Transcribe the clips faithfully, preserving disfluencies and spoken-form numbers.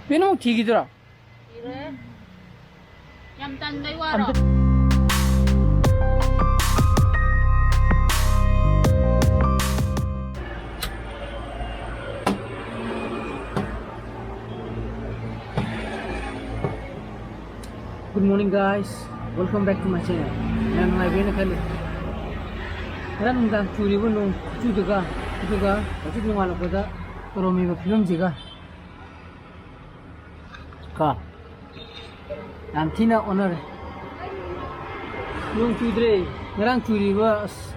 ꯀꯩꯅꯣꯃꯨꯛ ꯊꯤꯈꯤꯗꯣꯏꯔꯣ? ꯊꯤꯔꯣꯏꯍꯦ꯫ ꯌꯥꯝ ꯇꯟꯕꯩ ꯋꯥꯔꯣ? ꯑꯝꯇ Good morning, guys. Welcome back to my channel. ꯌꯥꯝ ꯅꯨꯡꯉꯥꯏꯕꯤꯅ ꯈꯜꯂꯤ꯫ ꯉꯔꯥꯡ ꯅꯨꯡꯗꯥꯡ ꯆꯨꯔꯤꯕ ꯅꯣꯡ ꯈꯨꯆꯨꯗꯨꯒ, ꯑꯗꯨꯒ ꯍꯧꯖꯤꯛ ꯅꯣꯡꯉꯥꯜꯂꯛꯄꯗ ꯇꯧꯔꯝꯃꯤꯕ ꯐꯤꯕꯝꯁꯤꯒ꯫ ꯀꯣ, ꯌꯥꯝ ꯊꯤꯅ ꯑꯣꯟꯅꯔꯦ꯫ ꯅꯣꯡ ꯆꯨꯗ꯭ꯔꯦ꯫ ꯉꯔꯥꯡ ꯆꯨꯔꯤꯕ, ꯑꯁ,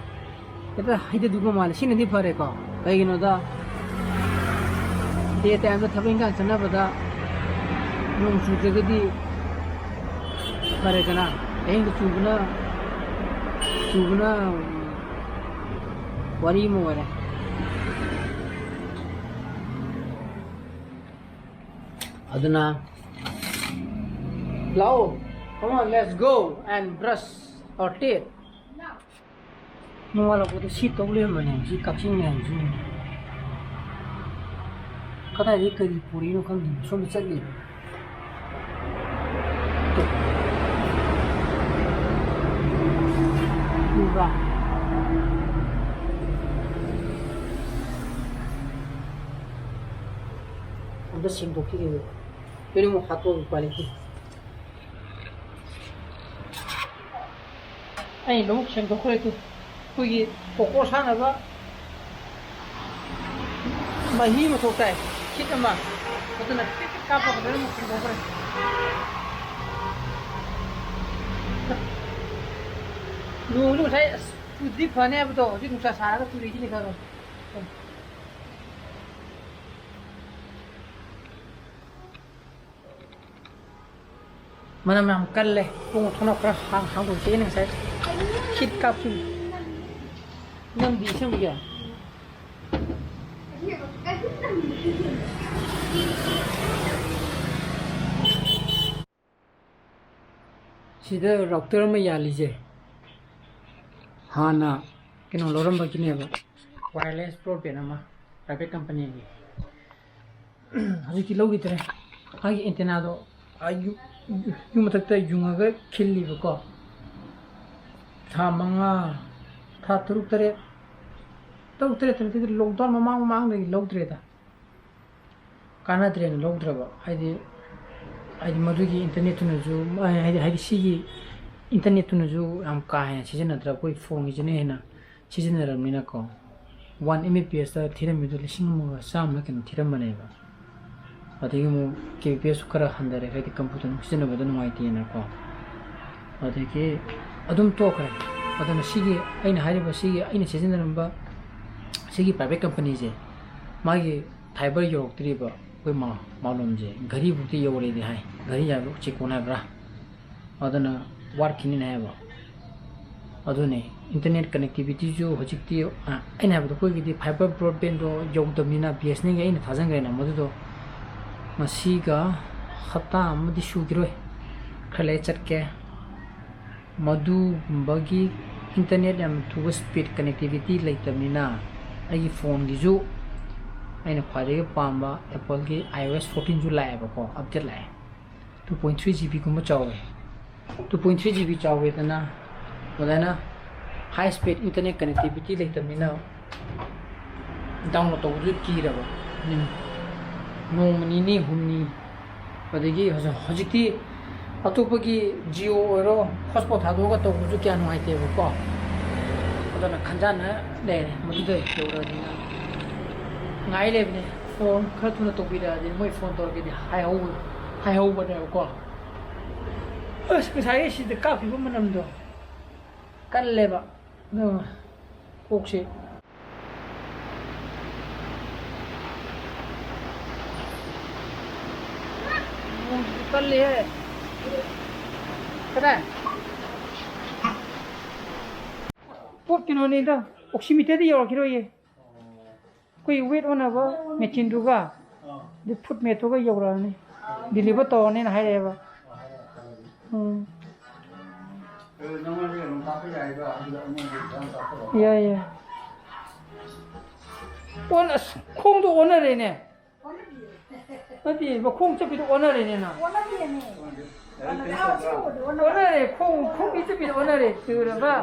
ꯍꯦꯛꯇ ꯍꯩꯊꯗꯧꯒ ꯃꯥꯜꯂꯦ꯫ ꯁꯤꯅꯗꯤ ꯐꯔꯦꯀꯣ꯫ ꯀꯩꯒꯤꯅꯣꯗ, day time ꯗ ꯊꯕꯛ ꯏꯪꯈꯥꯡ ꯆꯠꯅꯕꯗ ꯅꯣꯡ ꯆꯨꯗ꯭ꯔꯒꯗꯤ ꯐꯔꯦꯗꯅ꯫ ꯑꯍꯤꯡꯗ ꯆꯨꯕꯅ, ꯆꯨꯕꯅ ꯋꯥꯔꯤ ꯑꯃ ꯑꯣꯏꯔꯦ꯫ ꯑꯗꯨꯅ ꯂꯥꯛꯑꯣ, come on, let's go and brush our teeth. ꯅꯣꯡꯉꯥꯜꯂꯛꯄꯗ ꯁꯤ ꯇꯧ ꯂꯩꯔꯝꯕꯅꯦ, ꯁꯤ ꯀꯛꯆꯤꯡ ꯃꯌꯥꯝꯁꯤ꯫ ꯀꯗꯥꯏꯗꯒꯤ ꯀꯔꯤ ꯄꯨꯔꯛꯏꯅꯣ ꯈꯪꯗꯦ, ꯁꯣꯝꯗ ꯆꯠꯂꯤ꯫ ꯎꯕ꯭ꯔꯥ? ꯑꯝꯇ ꯁꯦꯡꯗꯣꯛꯈꯤꯒꯦ꯫ ꯀꯩꯅꯣ ꯑꯃꯨꯛ ꯍꯥꯠꯇꯣꯛꯑꯒ ꯎꯄꯥꯏ ꯂꯩꯇꯦ꯫ ꯑꯩ ꯂꯣꯏ ꯁꯦꯡꯗꯣꯛꯈ꯭ꯔꯦ꯫ ꯑꯗꯨ ꯑꯩꯈꯣꯏꯒꯤ ꯀꯣꯀꯣ ꯁꯥꯟꯅꯕ ꯃꯍꯤ ꯑꯃ ꯊꯣꯛꯇꯥꯏ, ꯈꯤꯠ ꯑꯃ, ꯑꯗꯨꯅ ꯈꯤꯠ ꯈꯤꯠ ꯀꯥꯞꯄꯒ ꯂꯣꯏꯅꯃꯛ ꯁꯦꯡꯗꯣꯛꯈ꯭ꯔꯦ꯫ ꯅꯣꯡꯁꯨ ꯉꯁꯥꯏ, ꯑꯁ, ꯆꯨꯗꯤ ꯐꯅꯤ ꯍꯥꯏꯕꯗꯣ, ꯍꯧꯖꯤꯛ ꯅꯨꯡꯁꯥ ꯁꯥꯔꯒ ꯆꯨꯔꯤꯁꯤꯅꯤ ꯈꯔ ꯈꯔ꯫ ꯃꯅꯝ ꯌꯥꯝ ꯀꯜꯂꯦ꯫ ꯊꯣꯡ ꯊꯣꯡꯅꯥꯎ ꯈꯔ ꯍꯥꯡ-, ꯍꯥꯡꯗꯣꯛꯀꯦꯅ ꯉꯁꯥꯏ ꯈꯤꯠ ꯀꯥꯞꯈꯤꯕ꯫ ꯅꯝꯕꯤ ꯁꯦꯝꯕꯤꯒꯦ꯫ ꯁꯤꯗ router ꯑꯃ ꯌꯥꯜꯂꯤꯁꯦ ꯍꯥꯟꯅ ꯀꯩꯅꯣ ꯂꯧꯔꯝꯕꯒꯤꯅꯦꯕ, wireless broadband ꯑꯃ private company ꯒꯤ꯫ ꯍꯧꯖꯤꯛꯇꯤ ꯂꯧꯈꯤꯗ꯭ꯔꯦ꯫ ꯃꯥꯒꯤ ꯑꯦꯟꯇꯦꯅꯥꯗꯣ ꯑꯥ ꯌꯨ-, ꯌꯨ-, ꯌꯨꯝ ꯃꯊꯛꯇ ꯌꯨꯡꯉꯒ ꯈꯤꯜꯂꯤꯕꯀꯣ꯫ ꯊꯥ ꯃꯉꯥ, ꯊꯥ ꯇꯔꯨꯛ, ꯇꯔꯦꯠ, ꯇꯔꯨꯛ, ꯇꯔꯦꯠ, ꯇꯔꯦꯠ, ꯇꯔꯦꯠ, ꯂꯣꯛꯗꯥꯎꯟ ꯃꯃꯥꯡ ꯃꯃꯥꯡꯗꯒꯤ ꯂꯧꯗ꯭ꯔꯦꯗ꯫ ꯀꯥꯟꯅꯗ꯭ꯔꯦꯅ ꯂꯧꯗ꯭ꯔꯕ꯫ ꯍꯥꯏꯗꯤ, ꯍꯥꯏꯗꯤ ꯃꯗꯨꯒꯤ ꯏꯟꯇꯔꯅꯦꯠꯇꯨꯅꯁꯨ, ꯍꯥꯏꯗꯤ, ꯍꯥꯏꯗꯤ ꯁꯤꯒꯤ ꯏꯟꯇꯔꯅꯦꯠꯇꯨꯅꯁꯨ ꯌꯥꯝ ꯀꯥ ꯍꯦꯟꯅ ꯁꯤꯖꯤꯟꯅꯗ꯭ꯔꯕ, ꯑꯩꯈꯣꯏ ꯐꯣꯟꯒꯤꯁꯤꯅ ꯍꯦꯟꯅ ꯁꯤꯖꯤꯟꯅꯔꯕꯅꯤꯅꯀꯣ꯫ One Mbps ꯊꯤꯔꯝꯃꯤꯗꯣ ꯂꯤꯁꯤꯡ ꯑꯃꯒ ꯆꯥꯝꯃ ꯀꯩꯅꯣ ꯊꯤꯔꯝꯕꯅꯦꯕ꯫ ꯑꯗꯒꯤ ꯑꯃꯨꯛ Kbps ꯈꯔ ꯍꯟꯊꯔꯦ, ꯍꯥꯏꯗꯤ ꯀꯝꯄ꯭ꯌꯨꯇꯔ ꯁꯤꯖꯤꯟꯅꯕꯗ ꯅꯨꯡꯉꯥꯏꯇꯦꯅꯀꯣ꯫ ꯑꯗꯒꯤ ꯑꯗꯨꯝ ꯇꯣꯛꯈ꯭ꯔꯦ꯫ ꯑꯗꯨꯅ ꯁꯤꯒꯤ ꯑꯩꯅ ꯍꯥꯏꯔꯤꯕ, ꯁꯤꯒꯤ ꯑꯩꯅ ꯁꯤꯖꯤꯟꯅꯔꯝꯕ ꯁꯤꯒꯤ ꯄ꯭ꯔꯥꯏꯚꯦꯠ ꯀꯝꯄꯅꯤꯁꯦ, ꯃꯥꯒꯤ ꯐꯥꯏꯕꯔ ꯌꯧꯔꯛꯇ꯭ꯔꯤꯕ ꯑꯩꯈꯣꯏ ꯃꯥ-, ꯃꯥꯂꯣꯝꯁꯦ, ꯘꯔꯤꯕꯨꯛꯇꯤ ꯌꯧꯔꯦꯗꯤ ꯍꯥꯏ, ꯘꯔꯤ ꯍꯥꯏꯕ ꯆꯦꯀꯣꯟ ꯍꯥꯏꯕ꯭ꯔꯥ, ꯑꯗꯨꯅ ꯋꯥꯠꯈꯤꯅꯤꯅ ꯍꯥꯏꯕ꯫ ꯑꯗꯨꯅꯦ, ꯏꯟꯇꯔꯅꯦꯠ ꯀꯅꯦꯛꯇꯤꯚꯤꯇꯤꯁꯨ ꯍꯧꯖꯤꯛꯇꯤ, ꯑ, ꯑꯩꯅ ꯍꯥꯏꯕꯗꯣ, ꯑꯩꯈꯣꯏꯒꯤꯗꯤ ꯐꯥꯏꯕꯔ ꯕ꯭ꯔꯣꯗꯕꯦꯟꯗꯣ ꯌꯧꯗꯕꯅꯤꯅ, BSNLꯒꯤ ꯑꯩꯅ ꯊꯥꯖꯤꯟꯈ꯭ꯔꯦꯅ ꯃꯗꯨꯗꯣ꯫ ꯉꯁꯤꯒ ꯍꯞꯇꯥ ꯑꯃꯗꯤ ꯁꯨꯈꯤꯔꯣꯏ, ꯈꯔ ꯂꯩꯔ ꯆꯠꯀꯦ꯫ ꯃꯗꯨꯒꯨꯝꯕꯒꯤ ꯏꯟꯇꯔꯅꯦꯠ ꯌꯥꯝ ꯊꯨꯕ ꯁ꯭ꯄꯤꯠ ꯀꯅꯦꯛꯇꯤꯚꯤꯇꯤ ꯂꯩꯇꯕꯅꯤꯅ, ꯑꯩꯒꯤ ꯐꯣꯟꯒꯤꯁꯨ ꯑꯩꯅ ꯈ꯭ꯋꯥꯏꯗꯒꯤ ꯄꯥꯝꯕ Appleꯒꯤ iOS fourteenꯁꯨ ꯂꯥꯛꯑꯦꯕꯀꯣ, ꯑꯞꯗꯦꯠ ꯂꯥꯛꯑꯦ꯫ Two point three GBꯒꯨꯝꯕ ꯆꯥꯎꯋꯦ꯫ Two point three GB ꯆꯥꯎꯋꯦꯗꯅ, ꯑꯗꯨꯃꯥꯏꯅ ꯍꯥꯏ ꯁ꯭ꯄꯤꯠ ꯏꯟꯇꯔꯅꯦꯠ ꯀꯅꯦꯛꯇꯤꯚꯤꯇꯤ ꯂꯩꯇꯕꯅꯤꯅ ꯗꯥꯎꯟꯂꯣꯗ ꯇꯧꯕꯗꯨ ꯀꯤꯔꯕ꯫ ꯅꯨꯃꯤꯠ, ꯅꯣꯡꯃ ꯅꯤꯅꯤ ꯍꯨꯝꯅꯤ, ꯑꯗꯒꯤ ꯍꯧꯖꯤꯛ, ꯍꯧꯖꯤꯛꯇꯤ ꯑꯇꯣꯞꯄꯒꯤ Jio ꯑꯣꯏꯔꯣ, ꯍꯣꯠꯁꯄꯣꯠ ꯊꯥꯗꯣꯛꯑꯒ ꯇꯧꯕꯁꯨ ꯀꯌꯥ ꯅꯨꯡꯉꯥꯏꯇꯦꯕꯀꯣ꯫ ꯑꯗꯨꯅ ꯈꯟꯖꯥꯟꯅ ꯂꯩꯔꯦ, ꯃꯗꯨꯗ ꯌꯧꯔꯛꯑꯗꯤꯅ ꯉꯥꯏ ꯂꯩꯕꯅꯦ꯫ ꯐꯣꯟ ꯈꯔ ꯊꯨꯅ ꯇꯧꯕꯤꯔꯛꯑꯗꯤ, ꯃꯣꯏ ꯐꯣꯟ ꯇꯧꯔꯛꯀꯦꯗꯤ ꯍꯥꯏꯍꯧ-, ꯍꯥꯏꯍꯧꯕꯅꯦꯕꯀꯣ꯫ ꯑꯁ, ꯉꯁꯥꯏꯒꯤ ꯁꯤꯗ ꯀꯥꯞꯈꯤꯕ ꯃꯅꯝꯗꯣ ꯀꯜꯂꯦꯕ꯫ ꯑꯗꯣ ꯀꯣꯛꯁꯦ꯫ ꯅꯣꯡꯁꯤꯁꯨ ꯀꯜꯂꯤꯍꯦ꯫ ꯀꯗꯥꯏ? ꯄꯣꯠ ꯀꯩꯅꯣꯅꯤꯗ, ꯑꯣꯛꯁꯤꯃꯤꯇꯔꯗꯤ ꯌꯧꯔꯛꯈꯤꯔꯣꯏꯌꯦ꯫ ꯑꯩꯈꯣꯏ ꯋꯦꯠ ꯑꯣꯟꯅꯕ ꯃꯦꯆꯤꯟꯗꯨꯒ, ꯑꯗꯨ ꯐꯨꯠ ꯃꯦꯠꯇꯨꯒ ꯌꯧꯔꯛꯑꯅꯤ, ꯗꯤꯂꯤꯚꯔ ꯇꯧꯔꯅꯤꯅ ꯍꯥꯏꯔꯛꯑꯦꯕ꯫ ꯎꯝ꯫ ꯌꯥꯏ, ꯌꯥꯏ꯫ ꯑꯣꯟ-, ꯑꯁ, ꯈꯣꯡꯗꯣ ꯑꯣꯟꯅꯔꯦꯅꯦ꯫ ꯅꯠꯇꯦ, ꯃꯈꯣꯡ ꯆꯠꯄꯤꯗꯣ ꯑꯣꯟꯅꯔꯦꯅꯦ ꯅꯪ꯫ ꯑꯣꯟꯅꯗꯦꯅꯦ꯫ ꯑꯣꯟꯅꯔꯦ, ꯈꯣꯡ, ꯈꯣꯡꯕꯤ ꯆꯠꯄꯤꯗꯣ ꯑꯣꯟꯅꯔꯦ, ꯇꯨꯔꯕ꯫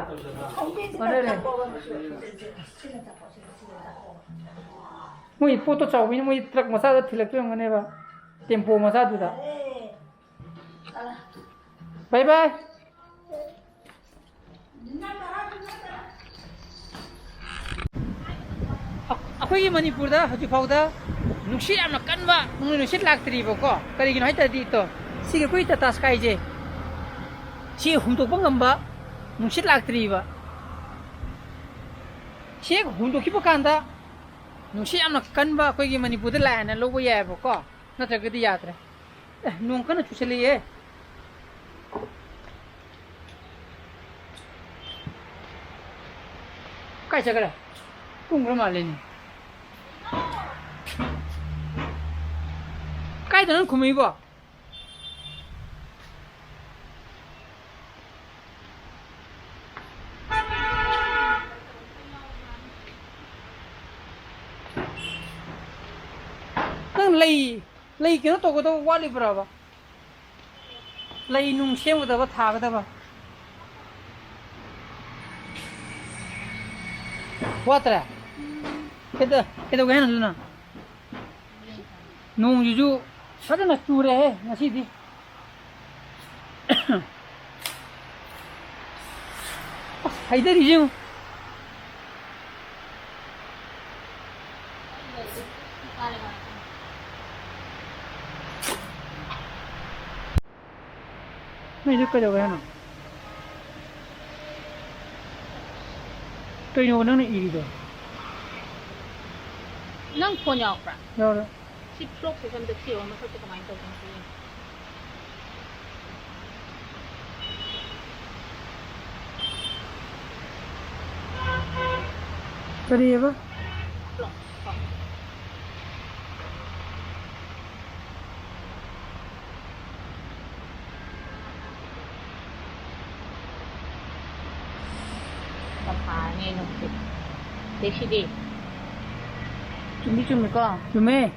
ꯈꯣꯡꯕꯤꯁꯤꯅ ꯑꯣꯟꯅꯔꯦ꯫ ꯆꯠꯄ ꯑꯣꯟꯅꯔꯦ꯫ ꯃꯣꯏ ꯄꯣꯠꯇꯣ ꯆꯥꯎꯕꯅꯤꯅ ꯃꯣꯏ ꯇ꯭ꯔꯛ ꯃꯆꯥꯗ ꯊꯤꯜꯂꯛꯇꯣꯏ ꯑꯣꯏꯔꯝꯒꯅꯦꯕ, ꯇꯦꯝꯄꯣ ꯃꯆꯥꯗꯨꯗ꯫ ꯕꯥꯏ ꯕꯥꯏ꯫ ꯑꯩꯈꯣꯏꯒꯤ ꯃꯅꯤꯄꯨꯔꯗ ꯍꯧꯖꯤꯛ ꯐꯥꯎꯗ ꯅꯨꯡꯁꯤꯠ ꯌꯥꯝꯅ ꯀꯟꯕ ꯅꯣꯡꯂꯩ ꯅꯨꯡꯁꯤꯠ ꯂꯥꯛꯇ꯭ꯔꯤꯕꯀꯣ꯫ ꯀꯔꯤꯒꯤꯅꯣ ꯍꯥꯏ ꯇꯥꯔꯗꯤ, ꯇꯣ, ꯁꯤꯒꯤ ꯑꯩꯈꯣꯏ ꯇꯥꯇꯥ ꯁ꯭ꯀꯥꯏꯁꯦ, ꯁꯤ ꯍꯨꯝꯇꯣꯛꯄ ꯉꯝꯕ ꯅꯨꯡꯁꯤꯠ ꯂꯥꯛꯇ꯭ꯔꯤꯕ꯫ ꯁꯤ ꯍꯦꯛ ꯍꯨꯝꯇꯣꯛꯈꯤꯕ ꯀꯥꯟꯗ ꯅꯨꯡꯁꯤꯠ ꯌꯥꯝꯅ ꯀꯟꯕ ꯑꯩꯈꯣꯏꯒꯤ ꯃꯅꯤꯄꯨꯔꯗ ꯂꯥꯛꯑꯦꯅ ꯂꯧꯕ ꯌꯥꯏꯑꯕꯀꯣ, ꯅꯠꯇ꯭ꯔꯒꯗꯤ ꯌꯥꯗ꯭ꯔꯦ꯫ ꯑꯦ, ꯅꯣꯡ ꯀꯟꯅ ꯆꯨꯁꯜꯂꯛꯑꯦ꯫ ꯀꯥꯏ ꯆꯠꯈ꯭ꯔꯦ? ꯀꯨꯝꯈ꯭ꯔ ꯃꯥꯜꯂꯦꯅꯦ꯫ ꯀꯥꯏꯗꯅꯣ ꯈꯨꯝꯃꯛꯏꯕꯣ? ꯅꯪ ꯂꯩ, ꯂꯩ ꯀꯩꯅꯣ ꯇꯧꯒꯗꯕ ꯋꯥꯠꯂꯤꯕ꯭ꯔꯕ? ꯂꯩ ꯅꯨꯡ ꯁꯦꯝꯒꯗꯕ, ꯊꯥꯒꯗꯕ ꯋꯥꯠꯇ꯭ꯔꯦ? ꯀꯩꯗ-, ꯀꯩꯗꯧꯒꯦ ꯍꯥꯏꯅꯣ ꯑꯗꯨꯅ? ꯅꯣꯡꯁꯤꯁꯨ ꯐꯖꯅ ꯆꯨꯔꯦꯍꯦ ꯉꯁꯤꯗꯤ꯫ ꯑꯁ, ꯍꯩꯊꯔꯤꯁꯦ ꯌꯦꯡꯉꯨ꯫ ꯅꯣꯏꯗꯨ ꯀꯩꯗꯧꯋꯦ ꯍꯥꯏꯅꯣ? ꯀꯩꯅꯣ ꯅꯪꯅ ꯏꯔꯤꯗꯣ? ꯅꯪ ꯐꯣꯟ ꯌꯥꯎꯔꯛꯄ꯭ꯔꯥ? ꯌꯥꯎꯔꯦ꯫ ꯁꯤ ꯐ꯭ꯂꯣꯞꯁꯦ ꯑꯝꯇ ꯊꯤꯌꯣ, ꯃꯁꯛꯇꯣ ꯀꯃꯥꯏꯅ ꯇꯧꯒꯦ ꯑꯝꯇ ꯌꯦꯡꯒꯦ꯫ ꯀꯔꯤꯑꯕ? Flop, flop. ꯃꯄꯥꯅꯦ ꯅꯨꯡꯁꯤꯠ꯫ ꯂꯩꯁꯤꯗꯤ꯫ ꯆꯨꯝꯗꯤ ꯆꯨꯝꯃꯤꯀꯣ? ꯆꯨꯝꯃꯦ꯫ ꯎꯝ꯫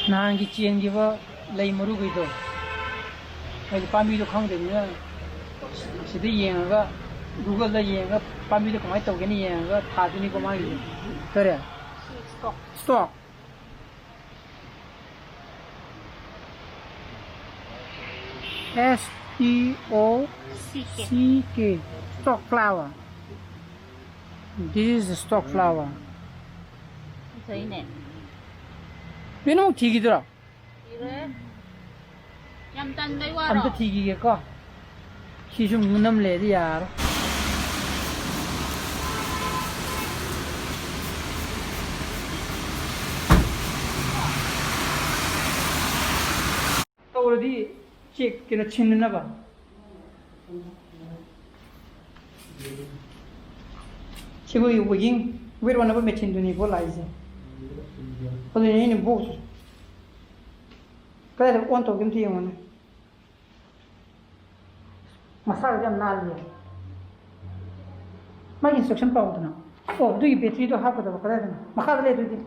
ꯅꯍꯥꯟꯒꯤ ꯆꯦꯟꯈꯤꯕ ꯂꯩ ꯃꯔꯨꯈꯩꯗꯣ, ꯍꯥꯏꯗꯤ ꯄꯥꯝꯕꯤꯗꯣ ꯈꯪꯗꯕꯅꯤꯅ, ꯁꯤꯗ ꯌꯦꯡꯉꯒ, Google-ꯗ ꯌꯦꯡꯉꯒ ꯄꯥꯝꯕꯤꯗꯣ ꯀꯃꯥꯏꯅ ꯇꯧꯒꯦꯅ ꯌꯦꯡꯉꯒ ꯊꯥꯗꯣꯏꯅꯤꯀꯣ ꯃꯥꯒꯤꯁꯦ꯫ ꯀꯔꯤ? Stock꯫ S T O C K꯫ Stock flower. This is stock flower. ꯐꯖꯩꯅꯦ꯫ ꯕꯦꯅꯨ, ꯊꯤꯈꯤꯗ꯭ꯔꯣ? ꯊꯤꯔꯦ꯫ ꯌꯥꯝ ꯇꯟꯕꯩ ꯋꯥꯔꯣ? ꯑꯝꯇ ꯊꯤꯈꯤꯒꯦꯀꯣ꯫ ꯁꯤꯁꯨ ꯃꯨꯅꯝ ꯂꯩꯔꯗꯤ ꯌꯥꯔꯣꯏ꯫ ꯇꯧꯔꯗꯤ ꯆꯦꯛ ꯀꯩꯅꯣ ꯁꯤꯟꯅꯅꯕ꯫ ꯁꯤꯕꯨ weighing, weight ꯑꯣꯟꯅꯕ machine-ꯗꯨꯅꯤꯀꯣ ꯂꯥꯛꯏꯁꯦ꯫ ꯑꯗꯨꯅꯤ ꯑꯩꯅ ꯕꯣꯛꯁ ꯀꯗꯥꯏꯗ on ꯇꯧꯒꯦ ꯑꯝꯇ ꯌꯦꯡꯉꯨꯅꯦ꯫ ꯃꯁꯥꯒꯗꯤ ꯌꯥꯝ ꯅꯥꯜꯂꯤ꯫ ꯃꯥꯒꯤ instruction ꯄꯥꯎꯗꯅ꯫ ꯑꯣ, ꯑꯗꯨꯒꯤ battery-ꯗꯣ ꯍꯥꯞꯀꯗꯕ ꯀꯗꯥꯏꯗꯅꯣ? ꯃꯈꯥꯗ ꯂꯩ ꯑꯗꯨꯗꯤ꯫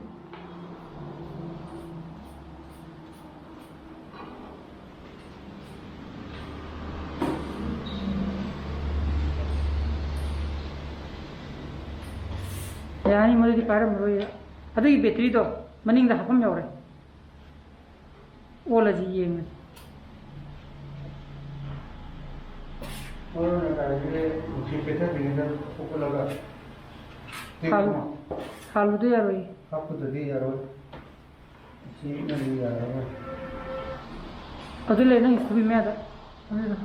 ꯌꯥꯅꯤ, ꯃꯗꯨꯗꯤ ꯄꯥꯏꯔꯝꯃꯔꯣꯏ꯫ ꯑꯗꯨꯒꯤ battery-ꯗꯣ ꯃꯅꯤꯡꯗ ꯍꯥꯞꯐꯝ ꯌꯥꯎꯔꯦ꯫ ꯑꯣꯜꯂꯁꯤ ꯌꯦꯡꯉꯁꯤ꯫ ꯑꯣꯜꯂꯒ ꯀꯥꯏꯗꯒꯤ ꯅꯨꯡꯁꯤꯠ ꯄꯦꯊꯗ꯭ꯔꯤꯉꯩꯗ ꯐꯨꯀꯠꯂꯒ ꯍꯥꯜ-, ꯍꯥꯜꯂꯨꯗ ꯌꯥꯔꯣꯏ꯫ ꯍꯥꯞꯄꯗꯗꯤ ꯌꯥꯔꯣꯏ꯫ ꯁꯤ ꯅꯪꯒꯤ ꯌꯥꯔꯔꯣꯏ꯫ ꯑꯗꯨ ꯂꯩ ꯅꯪꯒꯤ ꯈꯨꯕꯤ ꯃꯌꯥꯗ꯫ ꯑꯗꯨꯗꯣ꯫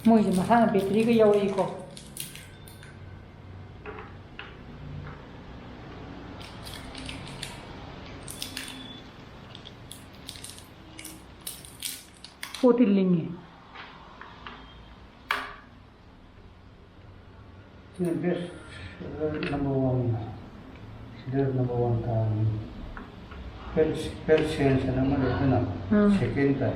ꯃꯣꯏꯁꯦ ꯃꯁꯥꯅ battery-ꯒ ꯌꯥꯎꯔꯛꯏꯀꯣ꯫ ꯄꯣꯠꯇꯤ ꯂꯤꯡꯉꯤ꯫ ꯁꯤꯅ best, number one, ꯁꯤꯗ number one ꯇꯥꯔꯅꯤ꯫ Health, health sense ꯍꯥꯏꯅ ꯑꯃ ꯂꯩꯗꯅ, ꯎꯝ꯫ Second ꯇꯥꯏ꯫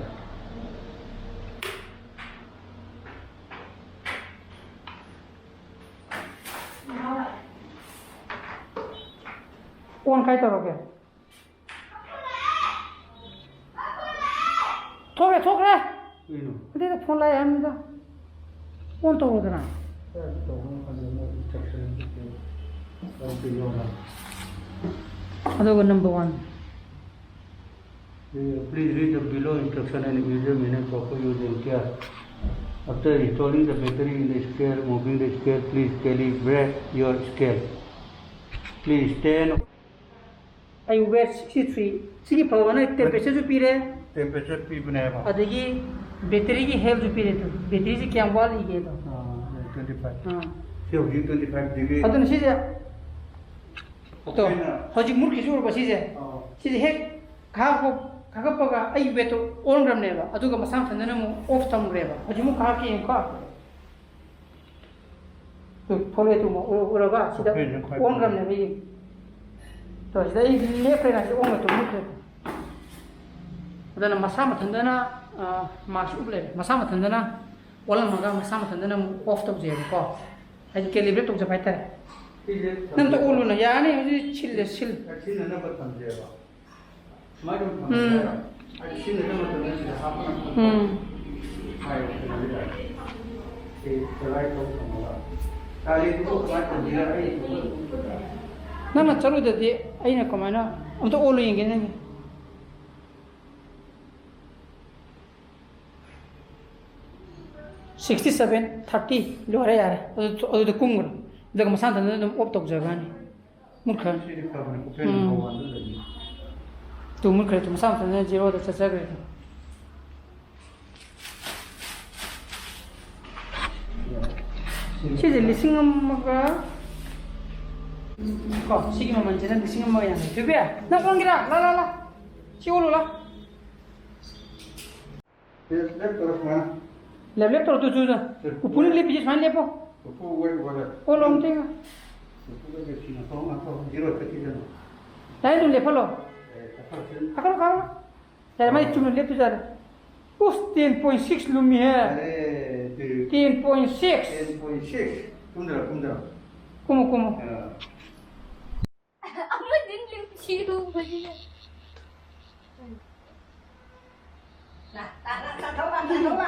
ꯑꯣꯟ ꯀꯥꯏ ꯇꯧꯔꯒꯦ? ꯊꯣꯛꯈ꯭ꯔꯦ, ꯊꯣꯛꯈ꯭ꯔꯦ꯫ ꯀꯩꯅꯣ? ꯑꯗꯨꯗ ꯐꯣꯟ ꯂꯥꯛꯑꯦ ꯍꯥꯏꯕꯅꯤꯗ꯫ ꯑꯣꯟ ꯇꯧꯔꯣꯗꯅ꯫ ꯀꯩꯅꯣ ꯇꯧꯕ ꯃꯇꯝꯗ ꯃꯣꯏ instruction ꯑꯗꯨ ꯌꯥꯎꯔꯝꯃꯦ꯫ ꯑꯗꯨꯒ number one꯫ Please read the below instruction and use them in a proper use and care. After installing the battery in the scale, moving the scale, please calibrate your scale. Please stand. ꯑꯩ weight sixty three꯫ ꯁꯤꯒꯤ ꯐꯕꯅ temperatureꯁꯨ ꯄꯤꯔꯦ꯫ Temperature ꯄꯤꯕꯅꯦꯕ꯫ ꯑꯗꯒꯤ batteryꯒꯤ healthꯁꯨ ꯄꯤꯔꯦ꯫ ꯑꯗꯨ batteryꯁꯤ ꯀꯌꯥꯝ ꯋꯥꯠꯂꯤꯒꯦꯗꯣ꯫ ꯑꯥ, twenty five꯫ ꯑꯥ꯫ ꯁꯤ ꯍꯧꯖꯤꯛ twenty five degree꯫ ꯑꯗꯨꯅ ꯁꯤꯁꯦ꯫ ꯇꯣ, ꯑꯩꯈꯣꯏꯅ ꯍꯧꯖꯤꯛ ꯃꯨꯠꯈꯤꯁꯨ ꯎꯔꯕ ꯁꯤꯁꯦ? ꯑꯥ꯫ ꯁꯤꯁꯦ ꯍꯦꯛ ꯀꯥꯈꯠꯄ-, ꯀꯥꯈꯠꯄꯒ ꯑꯩꯒꯤ weightꯇꯣ ꯑꯣꯟꯈ꯭ꯔꯕꯅꯦꯕ꯫ ꯑꯗꯨꯒ ꯃꯁꯥ ꯃꯊꯟꯇꯅ ꯑꯃꯨꯛ off ꯊꯝꯈ꯭ꯔꯦꯕ꯫ ꯍꯧꯖꯤꯛ ꯑꯃꯨꯛ ꯀꯥꯈꯠꯀꯦ ꯌꯦꯡꯉꯨꯀꯣ꯫ ꯇꯨ, ꯊꯣꯛꯂꯛꯑꯦ ꯇꯨ, ꯎ-, ꯎꯔꯕ? ꯁꯤꯗ ꯑꯣꯀꯦ, ꯌꯦꯡꯉꯣ, ꯈ꯭ꯋꯥꯏ ꯑꯣꯟꯈ꯭ꯔꯕꯅꯦꯕ, ꯌꯦꯡꯉꯣ꯫ ꯇꯣ, ꯁꯤꯗ ꯑꯩ ꯂꯦꯞꯈ꯭ꯔꯦꯅ, ꯁꯤꯗ ꯑꯣꯟꯈ꯭ꯔꯦ ꯇꯨ, ꯃꯨꯠꯈ꯭ꯔꯦ꯫ ꯑꯗꯨꯅ ꯃꯁꯥ ꯃꯊꯟꯇꯅ, ꯑ, mask ꯎꯞ ꯂꯩꯔꯦ꯫ ꯃꯁꯥ ꯃꯊꯟꯇꯅ ꯑꯣꯜꯂꯝꯃꯒ ꯃꯁꯥ ꯃꯊꯟꯇꯅ ꯑꯃꯨꯛ off ꯇꯧꯖꯩꯑꯕꯀꯣ꯫ ꯍꯥꯏꯗꯤ calibrate ꯇꯧꯖꯕ ꯍꯥꯏꯇꯥꯔꯦ꯫ ꯁꯤꯁꯦ ꯅꯪ ꯑꯝꯇ ꯑꯣꯜꯂꯨꯅ, ꯌꯥꯅꯤ, ꯍꯧꯖꯤꯛ ꯁꯤꯜꯂꯦ, ꯁꯤꯜ꯫ ꯁꯤꯖꯤꯟꯅꯅꯕ ꯊꯝꯖꯩꯑꯕ꯫ ꯁꯨꯃꯥꯏꯅ ꯑꯗꯨꯝ ꯎꯝ꯫ ꯊꯝꯕ ꯌꯥꯏꯔꯣ? ꯑꯩ ꯁꯤꯖꯤꯟꯅꯗꯕ ꯃꯇꯝꯗ ꯁꯤꯗ ꯍꯥꯞꯄ ꯉꯝꯗꯕ꯫ ꯎꯝ꯫ ꯍꯥꯏ, ꯀꯩꯅꯣꯗ ꯌꯥꯏ꯫ ꯁꯤ ꯗ꯭ꯔꯥꯏ ꯇꯧ ꯊꯝꯃꯒ꯫ ꯀꯥꯂꯦꯟꯗꯨꯕꯨ ꯀꯃꯥꯏꯅ ꯇꯧꯁꯤꯔ? ꯑꯩ ꯅꯪꯅ ꯆꯠꯂꯨꯗꯗꯤ ꯑꯩꯅ ꯀꯃꯥꯏꯅ ꯑꯝꯇ ꯑꯣꯜꯂꯨ ꯌꯦꯡꯒꯦ ꯅꯪꯒꯤ꯫ Sixty seven, thirty ꯂꯣꯏꯔꯦ, ꯌꯥꯔꯦ꯫ ꯑꯗꯨ, ꯑꯗꯨꯗ ꯀꯨꯝꯈ꯭ꯔꯣ꯫ ꯑꯗꯨꯒ ꯃꯁꯥ ꯃꯊꯟꯇ ꯑꯗꯨꯝ off ꯇꯧꯖꯈ꯭ꯔꯅꯤ꯫ ꯃꯨꯠꯈ꯭ꯔꯅꯤ꯫ ꯁꯤꯗꯤ ꯐꯕꯅꯤ, open ꯎꯝ꯫ ꯇꯧꯕ ꯑꯗꯨ ꯂꯩꯅꯤ꯫ ꯇꯨ ꯃꯨꯠꯈ꯭ꯔꯦ, ꯇꯨ ꯃꯁꯥ ꯃꯊꯟꯇ zeroꯗ ꯆꯠꯆꯈ꯭ꯔꯦ꯫ ꯁꯤꯁꯦ ꯂꯤꯁꯤꯡ ꯑꯃꯒ, ꯀꯣ, ꯁꯤꯒꯤ ꯃꯃꯜꯁꯤꯅ ꯂꯤꯁꯤꯡ ꯑꯃꯒ ꯌꯥꯡꯈꯩ꯫ ꯊꯣꯏꯕꯤ, ꯅꯪ ꯑꯣꯟꯒꯦꯔꯥ? ꯂꯥ, ꯂꯥ, ꯂꯥ꯫ ꯁꯤ ꯑꯣꯜꯂꯨ ꯂꯥ꯫ ꯂꯦꯞ-, ꯂꯦꯞ ꯇꯧꯔꯣ ꯁꯨꯃꯥꯏꯅ꯫ ꯂꯦꯞ, ꯂꯦꯞ ꯇꯧꯔꯣ, ꯇꯨ, ꯇꯨ, ꯇꯨ꯫ ꯂꯦꯞ꯫ ꯎꯄꯨꯅ ꯂꯦꯞꯄꯤꯁꯦ ꯁꯨꯃꯥꯏꯅ ꯂꯦꯞꯄꯣ꯫ ꯎꯄꯨ ꯋꯦꯠ ꯑꯣꯏꯔꯦ꯫ ꯑꯣ, ꯂꯣꯡ ꯇꯦꯡ꯫ ꯎꯄꯨꯗ ꯂꯦꯞꯁꯤꯅ ꯊꯣꯡ ꯉꯥꯛꯊꯣꯛ ꯖꯤꯔꯣ ꯆꯠꯈꯤꯗꯅ꯫ ꯌꯥꯔꯦ, ꯑꯗꯨꯝ ꯂꯦꯞꯍꯜꯂꯣ꯫ ꯑꯦ, ꯆꯠꯊꯣꯛꯁꯤ꯫ ꯀꯥꯈꯠꯂꯣ, ꯀꯥꯈꯠꯂꯣ꯫ ꯌꯥꯔꯦ, ꯃꯥꯏ ꯑꯣ꯫ ꯆꯨꯝꯅ ꯂꯦꯞꯇꯣꯏ ꯖꯥꯠꯂꯣ꯫ ꯎꯁ, ten point six ꯂꯨꯝꯃꯤꯍꯦ꯫ ꯌꯥꯔꯦ, ꯑꯗꯨ ten point six꯫ Ten point six꯫ ꯀꯨꯝꯗꯔꯣ, ꯀꯨꯝꯗꯔꯣ꯫ ꯀꯨꯝꯃꯣ, ꯀꯨꯝꯃꯣ꯫ ꯑꯥ꯫ ꯑꯃꯗꯤ ꯏꯔꯨꯕꯁꯤꯗ꯫ ꯇꯥꯊꯧꯕ, ꯇꯥꯊꯧꯕ,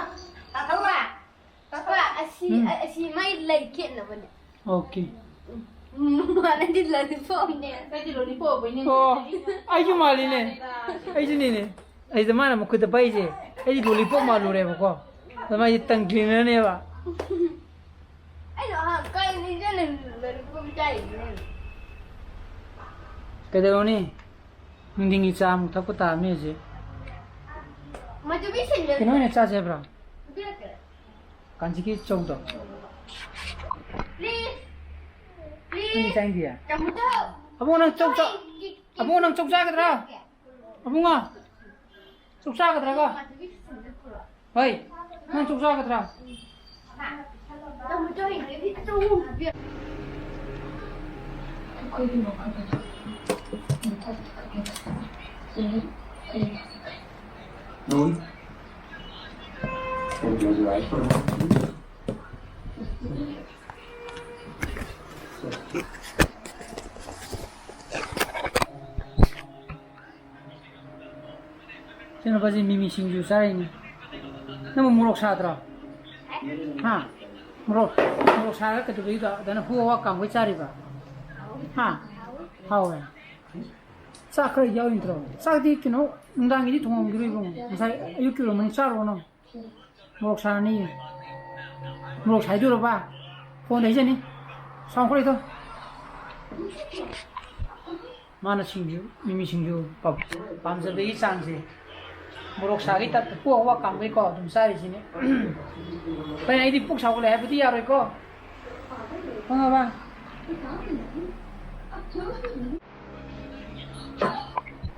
ꯇꯥꯊꯧꯕ, ꯇꯥꯊꯧꯕ꯫ ꯑꯁꯤ, ꯎꯝ꯫ ꯑꯁꯤ ꯃꯥꯏ ꯂꯩ ꯈꯦꯠꯅꯕꯅꯦ꯫ ꯑꯣꯀꯦ꯫ ꯎꯝ, ꯃꯥꯅꯗꯤ ꯂꯣꯂꯤꯄꯣꯞꯅꯦ꯫ ꯑꯩꯗꯤ ꯂꯣꯂꯤꯄꯣꯞ ꯑꯣꯏꯅꯤ꯫ ꯑꯣ, ꯑꯩꯁꯨ ꯃꯥꯜꯂꯤꯅꯦ꯫ ꯑꯩꯁꯨꯅꯤꯅꯦ꯫ ꯑꯩꯁꯦ ꯃꯥꯅ ꯃꯈꯨꯠꯇ ꯄꯥꯏꯁꯦ, ꯑꯩꯗꯤ ꯂꯣꯂꯤꯄꯣꯞ ꯃꯥꯜꯂꯨꯔꯦꯕꯀꯣ꯫ ꯑꯗ ꯃꯥꯏꯁꯦ ꯇꯪ ꯀ꯭ꯂꯤꯅꯔꯅꯦꯕ꯫ ꯑꯩꯗꯣ ꯑꯍꯥꯟ ꯀꯥꯏ ꯅꯤꯡꯁꯤꯡꯉꯦ ꯂꯣꯂꯤꯄꯣꯞ ꯆꯥꯏꯁꯦ꯫ ꯀꯩꯗꯧꯔꯨꯅꯤ? ꯅꯨꯡꯊꯤꯟꯒꯤ ꯆꯥ ꯑꯃꯨꯛ ꯊꯛꯄ ꯇꯥꯕꯅꯤ ꯍꯧꯖꯤꯛ꯫ ꯃꯗꯨꯒꯤ ꯁꯤꯟꯗꯣ ꯀꯩꯅꯣ ꯑꯣꯏꯅ ꯆꯥꯁꯦ ꯍꯥꯏꯕ꯭ꯔꯣ? ꯄꯤꯔꯛꯀꯦ꯫ ꯀꯥꯟꯆꯤꯒꯤ ꯆꯧꯗꯣ꯫ Please. Please. ꯅꯪꯗꯤ ꯆꯥꯅꯤꯡꯗꯤꯌꯦ? ꯇꯥꯃꯣꯗꯣ꯫ ꯑꯕꯨꯡꯉꯣ, ꯅꯪ ꯆꯧ ꯆꯥ-, ꯑꯕꯨꯡꯉꯣ, ꯅꯪ ꯆꯧ ꯆꯥꯒꯗ꯭ꯔꯥ? ꯑꯕꯨꯡꯉꯣ, ꯆꯧ ꯆꯥꯒꯗ꯭ꯔꯥꯒꯣ? ꯍꯣꯏ, ꯅꯪ ꯆꯧ ꯆꯥꯒꯗ꯭ꯔꯥ? ꯁꯤ ꯅꯨꯄꯥꯁꯤ ꯃꯤꯃꯤ ꯁꯤꯡꯖꯨ ꯆꯥꯔꯤꯅꯤ꯫ ꯅꯪꯕꯨ ꯃꯣꯔꯣꯛ ꯁꯥꯗ꯭ꯔꯣ? ꯍꯥ? ꯃꯣꯔꯣꯛ, ꯃꯣꯔꯣꯛ ꯁꯥꯔꯒ ꯀꯩꯗꯧꯕꯩꯗꯣ ꯑꯗꯨꯅ ꯍꯨ ꯍꯋꯥ ꯀꯥꯝꯕꯩ ꯆꯥꯔꯤꯕ? ꯍꯥ? ꯍꯥꯎꯋꯦ꯫ ꯆꯥꯛ ꯈꯔ ꯌꯥꯎꯔꯤꯅꯠꯇ꯭ꯔꯣ? ꯆꯥꯛꯇꯤ ꯀꯩꯅꯣ, ꯅꯨꯡꯗꯥꯡꯒꯤꯗꯤ ꯊꯣꯡꯉꯝꯈꯤꯔꯣꯏ ꯏꯕꯨꯡꯉꯣ꯫ ꯉꯁꯥꯏ ꯑꯌꯨꯛꯀꯤ ꯑꯣꯏꯔꯝꯒꯅꯤ, ꯆꯥꯔꯨꯔꯣ ꯅꯪ꯫ ꯃꯣꯔꯣꯛ ꯁꯥꯔꯅꯤ꯫ ꯃꯣꯔꯣꯛ ꯁꯥꯏꯗꯣꯏꯔꯕ? ꯐꯣꯟꯗ ꯍꯩꯖꯅꯤ꯫ ꯁꯥꯎꯟ ꯈꯔ ꯂꯩꯊꯧ꯫ ꯃꯥꯅ ꯁꯤꯡꯖꯨ, ꯃꯤꯃꯤ ꯁꯤꯡꯖꯨ ꯄꯥꯝ-, ꯄꯥꯝꯖꯕꯒꯤ ꯆꯥꯡꯁꯦ꯫ ꯃꯣꯔꯣꯛ ꯁꯥꯒꯤ ꯇꯥꯏꯞꯇ ꯄꯨ ꯍꯋꯥ ꯀꯥꯝꯒꯩꯀꯣ ꯑꯗꯨꯝ ꯆꯥꯔꯤꯁꯤꯅꯦ꯫ ꯀꯩꯅꯣ ꯑꯩꯗꯤ ꯄꯨꯛ ꯁꯥꯎꯒꯠꯂꯦ ꯍꯥꯏꯕꯗꯤ ꯌꯥꯔꯣꯏꯀꯣ꯫ ꯈꯪꯉꯕ?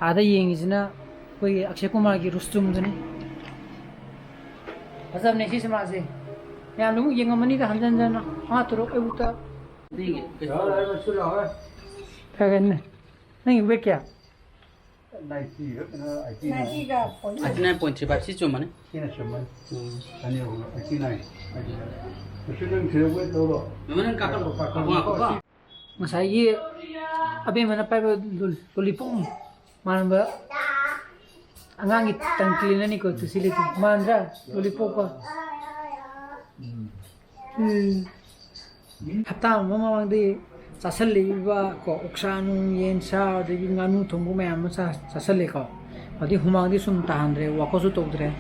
ꯑꯥꯗ ꯌꯦꯡꯉꯤꯁꯤꯅ ꯑꯩꯈꯣꯏꯒꯤ ꯑꯛꯁꯦ ꯀꯨꯃꯥꯔꯒꯤ ꯔꯨꯁꯇꯨꯝꯗꯨꯅꯤ꯫ ꯐꯖꯕꯅꯦ ꯁꯤ ꯁꯤꯃꯥꯁꯦ꯫ ꯃꯌꯥꯝꯅ ꯑꯃꯨꯛ ꯌꯦꯡꯉꯝꯃꯅꯤꯗ ꯍꯟꯖꯟ ꯍꯟꯖꯟꯅ꯫ ꯃꯉꯥ ꯇꯔꯨꯛ ꯑꯌꯨꯛꯇ꯫ ꯐꯒꯠꯅꯦ꯫ ꯅꯪꯒꯤ weight ꯀꯌꯥ? Ninety, ꯀꯩꯅꯣ, eighty nine꯫ Ninety ꯒ point꯫ Eighty nine point three five ꯁꯤ ꯆꯨꯝꯃꯅꯤ꯫ ꯁꯤꯅ ꯆꯨꯝꯃꯅꯤ꯫ ꯎꯝ꯫ ꯑꯅꯤ ꯑꯍꯨꯝ, eighty nine, eighty nine꯫ ꯀꯩꯁꯨ ꯅꯪ ꯊꯤꯔꯛꯄ ꯇꯧꯔꯣ꯫ ꯃꯃꯥ ꯅꯪ ꯀꯥꯈꯠꯂꯣ꯫ ꯀꯥꯈꯠꯂꯣ꯫ ꯉꯥꯏꯈꯣꯀꯣ꯫ ꯉꯁꯥꯏꯒꯤ ꯑꯕꯦꯝꯃꯅ ꯄꯥꯏꯕ ꯂꯣꯂꯤꯄꯣꯞ ꯃꯥꯟꯕ ꯑꯉꯥꯡꯒꯤ ꯇꯪꯀ꯭ꯂꯤꯅꯅꯤꯀꯣ ꯇꯨꯁꯤꯜꯂꯤꯗꯣ꯫ ꯃꯥꯟꯗ꯭ꯔꯥ? ꯂꯣꯂꯤꯄꯣꯞꯀ꯫ ꯎꯝ꯫ ꯍꯞꯇꯥ ꯑꯃ ꯃꯃꯥꯡꯗꯤ ꯆꯥꯁꯜꯂꯛꯏꯕ ꯀꯣ, ꯑꯣꯛꯁꯥ ꯅꯨꯡ, ꯌꯦꯟ ꯁꯥ, ꯑꯗꯒꯤ ꯉꯥꯅꯨ ꯊꯣꯡꯕ ꯃꯌꯥꯝ ꯑꯃ ꯆꯥ-, ꯆꯥꯁꯜꯂꯦꯀꯣ꯫ ꯑꯗꯩ ꯍꯨꯃꯥꯡꯗꯤ ꯁꯨꯝ ꯇꯥꯍꯟꯗ꯭ꯔꯦ, ꯋꯥꯛ ꯑꯥꯎꯠꯁꯨ ꯇꯧꯗ꯭ꯔꯦ꯫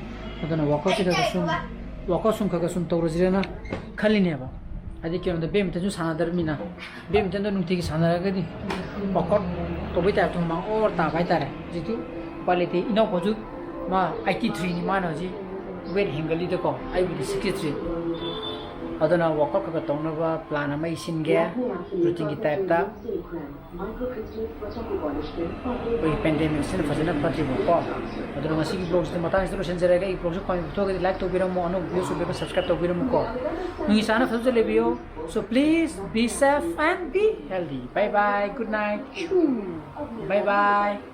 ꯑꯗꯨꯅ ꯋꯥꯛ ꯑꯥꯎꯠꯁꯤ ꯈꯔ ꯈꯔ ꯁꯨꯝ, ꯋꯥꯛ ꯑꯥꯎꯠ ꯁꯨꯝ ꯈꯔ ꯈꯔ ꯁꯨꯝ ꯇꯧꯔꯁꯤꯔꯅ ꯈꯜꯂꯤꯅꯦꯕ꯫ ꯍꯥꯏꯗꯤ ꯀꯩꯅꯣꯗ ꯕꯦꯠꯃꯤꯟꯇꯟꯁꯨ ꯁꯥꯟꯅꯗ꯭ꯔꯕꯅꯤꯅ, ꯕꯦꯠꯃꯤꯟꯇꯟꯗꯣ ꯅꯨꯡꯇꯤꯒꯤ ꯁꯥꯟꯅꯔꯒꯗꯤ ꯋꯥꯛ ꯑꯥꯎꯠ ꯇꯧꯕꯩ ꯇꯥꯏꯞꯇ ꯍꯨꯃꯥꯡ ꯑꯣꯔ ꯇꯥꯕ ꯍꯥꯏꯇꯥꯔꯦ꯫ ꯍꯧꯖꯤꯛꯇꯤ ꯎꯄꯥꯏ ꯂꯩꯇꯦ꯫ ꯏꯅꯥꯎꯄꯥꯁꯨ ꯃꯥ ꯑꯩꯠꯇꯤ ꯊ꯭ꯔꯤꯅꯤ, ꯃꯥꯅ ꯍꯧꯖꯤꯛ ꯋꯦꯠ ꯍꯦꯟꯒꯠꯂꯤꯗꯀꯣ, ꯑꯩꯕꯨꯗꯤ ꯁꯤꯛꯁꯇꯤ ꯊ꯭ꯔꯤ꯫ ꯑꯗꯨꯅ ꯋꯥꯛ ꯑꯥꯎꯠ ꯈꯔ ꯈꯔ ꯇꯧꯅꯕ ꯄ꯭ꯂꯥꯟ ꯑꯃ ꯑꯩ ꯁꯤꯟꯒꯦ, ꯔꯨꯇꯤꯟꯒꯤ ꯇꯥꯏꯞꯇ꯫ ꯑꯩꯈꯣꯏꯒꯤ ꯄꯦꯟꯗꯦꯃꯤꯛꯁꯤꯅ ꯐꯖꯅ ꯐꯠꯇ꯭ꯔꯤꯕꯀꯣ꯫ ꯑꯗꯨꯅ ꯉꯁꯤꯒꯤ ꯕ꯭ꯂꯣꯛꯁꯤꯗ ꯃꯇꯥꯡꯁꯤꯗ ꯂꯣꯏꯁꯤꯟꯖꯔꯒꯦ꯫ ꯑꯩꯒꯤ ꯕ꯭ꯂꯣꯛꯁꯤ ꯄꯥꯝꯕꯤꯕ ꯊꯣꯛꯑꯒꯗꯤ ꯂꯥꯏꯛ ꯇꯧꯕꯤꯔꯝꯃꯣ, ꯑꯅꯧꯕ ꯚꯤꯌꯨꯁ ꯑꯣꯏꯕꯤꯔꯒ ꯁꯕꯁꯀ꯭ꯔꯥꯏꯕ ꯇꯧꯕꯤꯔꯝꯃꯨꯀꯣ꯫ ꯅꯨꯡꯒꯤ ꯆꯥꯅ ꯐꯖꯅ ꯂꯩꯕꯤꯌꯨ꯫ So please be safe and be healthy. Bye bye. Good night. Shoo. Bye bye.